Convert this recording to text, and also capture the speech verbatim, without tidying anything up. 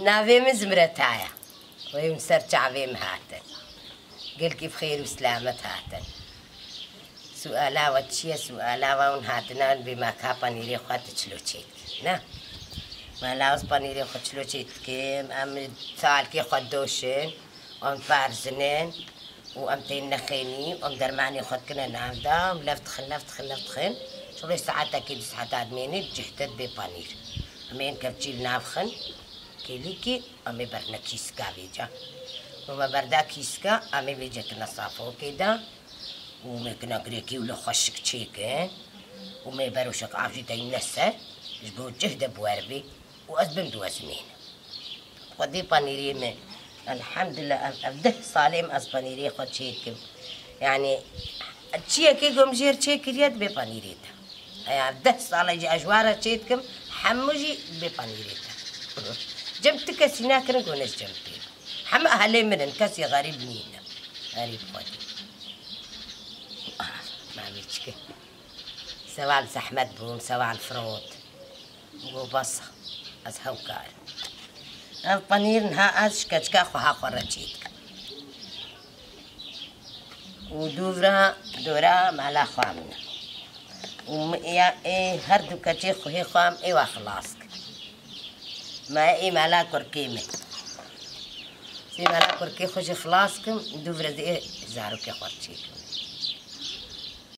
Navê min Zimreta ye. Wê min ser çavê min hatin. Gelkî bi xêr û selamet hatin. Suala we çi ye? Suala we hûn hatine, em bê maka panîrê xwe tu çilo çêdikî. Ne? Mala ez panîrê xwe çilo çêdikim, em salkê xwe doşin, em parzinin û em tên nexênî, em dermanê xwe dikine nav de, em lef dixin, lef dixin, lef dixin. Şixulê saetekê du saeta dimêne, cihde dibê panîr. Em ên kevçî li nav xin, kêlîkî, em ê berine kîska vêca. Û me berda kîska, em ê vêce kine safokê de. Û me kine girêkî û li xweşik çêkin. Û me beroşek av jî deyne ser, ji bo cih de bi wer bê. Û ez bim diwezinêne. Xwedê panîrê me, elhamdulillah, ev, ev deh salê min ez panîrê xwe çêdikim. Yani, çiyekê ku min jêr çêkiriye dibê panîrê te. Eya, ev deh sal e jî ez ji we re çêdikim, hemû jî dibê panîrê te. Cem tu kesî nakirin ku hûn ji cem tê. Hemû ehlê min in, kesî xerîb nîne. Xerîb xwedî. Ah, mamê çike. Sewa li zehmet bûm, sewa li firot. Got, bes e, ez hewkar im. Ev penîr niha ez ji keçika xwe ha xwe re çêdikim. Û dûvra dora mala xwe min e. Û min ya ê her du keçê xwe hê xwe em ê wa xilas kim. Me ê mala kurkê min. Sê mala kurkê xwe jî xilas kim, dûvra zî ê zarokê xwe çêkim.